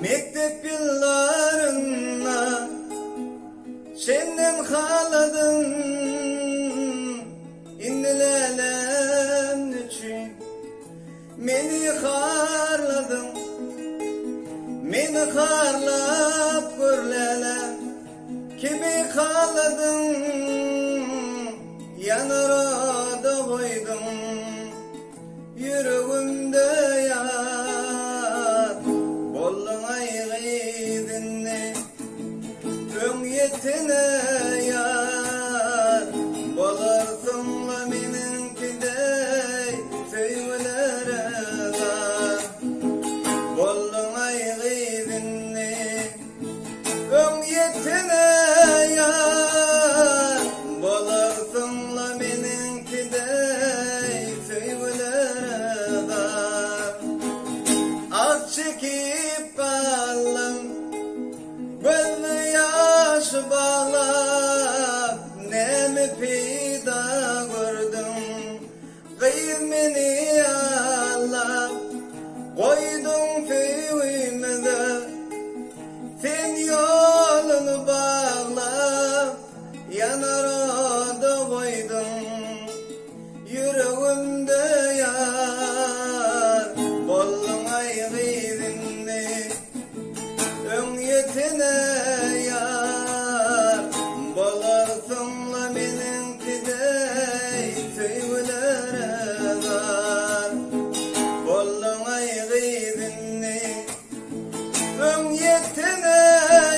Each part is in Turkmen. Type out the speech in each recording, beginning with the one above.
Mekdep ýyllarynda Senden haladym Indi lälem üçin Meni harladyň Meni harlap gör lälem Kimi haladyň Ýanar oda goýduň Ýüregimde ýar bolduň-aý gyz indi Öň ýetene ýar bolarsyň-la meniňki deý söýgülere zar bolduň-aý gyz indi Öň ýetene ýar bolarsyň-la meniňki deý söýgülere zar. Ah çekip galdym, gözli ýaş baglap, näme peýda gördüň, gyz meni aldap, goýduň söýgimize. Sen ýoluny baglap, ýanar oda goýduň. Ýüregimde ýar bolduň-aý gyz indi. Öň ýetene ýar bolarsyň-la meniňki deý söýgülere zar bolduň-aý gyz indi. Öň ýetene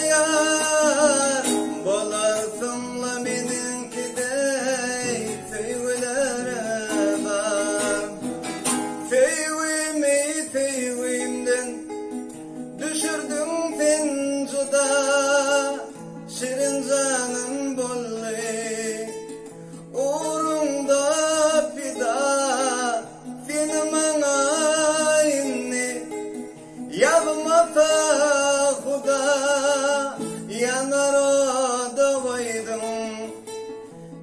ýar bolarsyň-la meniňki deý söýgülere zar. Söýgümi söýgümden düşürdiň sen juda, şirin janym boldy ugruňda pida. Seni maňa indi Ýazmasa Huda ýanar oda goýduň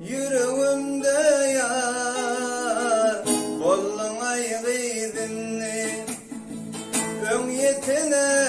Ýüregimde ýar bolduň-aý gyz indi Öň ýetene.